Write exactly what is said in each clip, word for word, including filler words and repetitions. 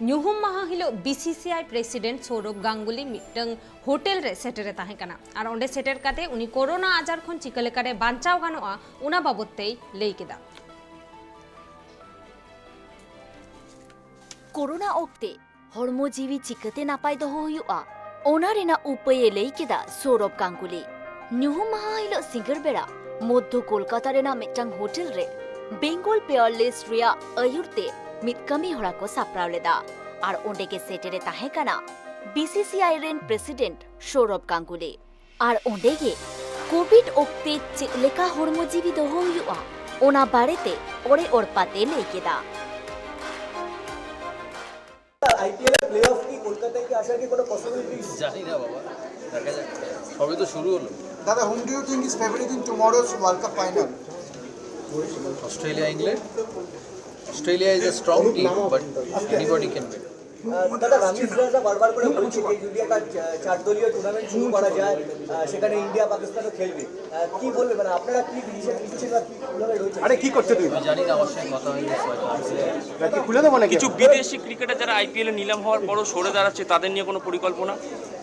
ᱧᱩᱦᱩᱢ ᱢᱟᱦᱟ ᱦᱤᱞᱳᱜ ᱵᱤᱥᱤᱥᱤᱟᱭ ᱯᱨᱮᱥᱤᱰᱮᱱᱴ ᱥᱚᱣᱨᱚᱵᱷ ᱜᱟᱝᱜᱩᱞᱤ ᱢᱤᱫᱴᱟᱝ ᱦᱳᱴᱮᱞ ᱨᱮ ᱥᱮᱴᱮᱨ ᱮ ᱛᱟᱦᱮᱸ ᱠᱟᱱᱟ ᱟᱨ ᱚᱸᱰᱮ ᱥᱮᱴᱮᱨ ᱠᱟᱛᱮ ᱩᱱᱤ ᱠᱳᱨᱳᱱᱟ ᱟᱡᱟᱨ ᱠᱷᱚᱱ ᱪᱤᱠᱟᱹ ᱞᱮᱠᱟᱨᱮ ᱵᱟᱧᱪᱟᱣ ᱜᱟᱱᱚᱜᱼᱟ, ᱚᱱᱟ ᱵᱟᱵᱚᱫ ᱛᱮᱭ ᱞᱟᱹᱭ ᱠᱮᱫᱟ᱾ ᱠᱳᱨᱳᱱᱟ ᱚᱠᱛᱮ ᱦᱚᱲᱢᱚ ᱡᱤᱣᱤ ᱪᱤᱠᱟᱹᱛᱮ ᱱᱟᱯᱟᱭ ᱫᱚᱦᱚ ᱦᱩᱭᱩᱜᱼᱟ, ᱚᱱᱟ ᱨᱮᱱᱟᱜ ᱩᱯᱟᱹᱭᱮ ᱞᱟᱹᱭ ᱠᱮᱫᱟ ᱥᱚᱣᱨᱚᱵᱷ ᱜᱟᱝᱜᱩᱞᱤ᱾ ᱧᱩᱦᱩᱢ ᱢᱟᱦᱟ ᱦᱤᱞᱳᱜ ᱥᱤᱸᱜᱟᱹᱲ ᱵᱮᱲᱟ ᱢᱚᱫᱽᱫᱷᱚ ᱠᱳᱞᱠᱟᱛᱟ ᱨᱮᱱᱟᱜ ᱢᱤᱫᱴᱟᱝ ᱦᱳᱴᱮᱞ ᱨᱮ ᱵᱮᱝᱜᱚᱞ ᱯᱮᱭᱟᱨᱞᱮᱥ ᱨᱮᱭᱟᱜ ᱟᱹᱭᱩᱨ ᱛᱮ ᱢᱤᱫ ᱠᱟᱹᱢᱤ ᱦᱚᱨᱟ ᱠᱚ ᱥᱟᱯᱲᱟᱣ ᱞᱮᱫᱟ ᱟᱨ ᱚᱸᱰᱮ ᱜᱮ ᱥᱮᱴᱮᱨᱮ ᱛᱟᱦᱮᱸ ᱠᱟᱱᱟ ᱵᱤᱥᱤᱥᱤᱟᱭ ᱨᱮᱱ ᱯᱨᱮᱥᱤᱰᱮᱱᱴ ᱥᱚᱣᱨᱚᱵᱷ ᱜᱟᱝᱜᱩᱞᱤ᱾ ᱟᱨ ᱚᱸᱰᱮ ᱜᱮ ᱠᱳᱵᱷᱤᱰ ᱚᱠᱛᱮ ᱪᱮᱫ ᱞᱮᱠᱟ ᱦᱚᱲᱢᱚ ᱡᱤᱣᱤ ᱫᱚᱦᱚ ᱦᱩᱭᱩᱜᱼᱟ, ᱚᱱᱟ ᱵᱟᱨᱮᱛᱮ ᱚᱲᱮ ᱚᱲᱯᱟᱛᱮ ᱞᱟᱹᱭ ᱠᱮᱫᱟ᱾ আইপিএল এর প্লে অফ কি কলকাতায় কি আসার কি কোনো পসিবিলিটি? জানি না বাবা, দেখা যাক, সবে তো শুরু হলো। দাদা, whom do you think is favourite in tomorrow's World Cup final? Australia, England. Australia is a strong team, but anybody can win. আহ, দাদা, রামিজ রাজা বারবার করে বলছে যে যদি একটা চা- চার দলীয় টুর্নামেন্ট শুরু করা যায়, আহ, সেখানে ইন্ডিয়া পাকিস্তানও খেলবে। আহ, কি বলবেন, মানে আপনারা কি ডিসিশন নিচ্ছেন বা কি, কিভাবে রয়েছে? আরে, কি করছো তুমি? আমি জানি না, আমার সঙ্গে কথা হয়নি। নাকি খুলে দেবো নাকি? কিছু বিদেশি ক্রিকেটার যারা আইপিএল এ নিলাম হওয়ার পরও সরে দাঁড়াচ্ছে, তাদের নিয়ে কোনো পরিকল্পনা?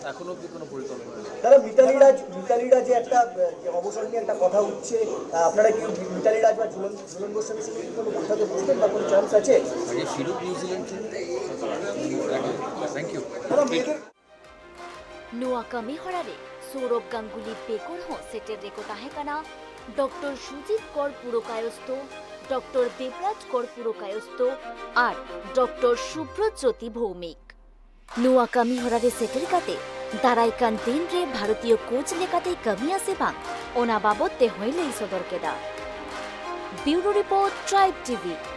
এখনো অবধি কোনো পরিকল্পনা নেই। দাদা, মিতালি রাজ, মিতালি রাজ যে একটা, আহ, যে অবসর নিয়ে একটা কথা উঠছে, আহ, আপনারা কি মিতালি রাজ বা ঝুলন, ঝুলন গোস্বামীর সঙ্গে কি কোনো বৈঠকে বসবেন বা কোনো চান্স আছে? আগে ফিরুক নিউজিল্যান্ড থেকে। Thank you. দাদা, মেয়েদের ᱱᱚᱣᱟ ᱠᱟᱹᱢᱤ ᱦᱚᱨᱟ ᱨᱮ ᱥᱚᱣᱨᱚᱵᱷ ᱜᱟᱝᱜᱩᱞᱤ ᱵᱮᱜᱚᱨ ᱦᱚᱸ ᱥᱮᱴᱮᱨ ᱨᱮᱠᱚ ᱛᱟᱦᱮᱸ ᱠᱟᱱᱟ ᱰᱚᱠᱴᱚᱨ ᱥᱩᱡᱤᱛ ᱠᱚᱨ ᱯᱩᱨᱚᱠᱟᱭᱚᱥᱛᱚ, ᱰᱚᱠᱴᱚᱨ ᱫᱮᱵᱽᱨᱟᱡᱽ ᱠᱚᱨ ᱯᱩᱨᱚᱠᱟᱭᱚᱥᱛᱚ ᱟᱨ ᱰᱚᱠᱴᱚᱨ ᱥᱩᱵᱷᱨᱚᱡᱽᱭᱳᱛᱤ ᱵᱷᱳᱣᱢᱤᱠ᱾ ᱱᱚᱣᱟ ᱠᱟᱹᱢᱤ ᱦᱚᱨᱟ ᱨᱮ ᱥᱮᱴᱮᱨ ᱠᱟᱛᱮ ᱫᱟᱨᱟᱭ ᱠᱟᱱ ᱫᱤᱱ ᱨᱮ ᱵᱷᱟᱨᱚᱛᱤᱭᱚ ᱠᱳᱪ ᱞᱮᱠᱟᱛᱮᱭ ᱠᱟᱹᱢᱤᱭᱟ ᱥᱮ ᱵᱟᱝ, ᱚᱱᱟ ᱵᱟᱵᱚᱛ ᱛᱮᱦᱚᱸᱭ ᱞᱟᱹᱭ ᱥᱚᱫᱚᱨ ᱠᱮᱫᱟ᱾ ᱵᱤᱭᱩᱨᱳ ᱨᱤᱯᱳᱨᱴ, ᱴᱨᱟᱭᱤᱵᱽ ᱴᱤᱵᱷᱤ᱾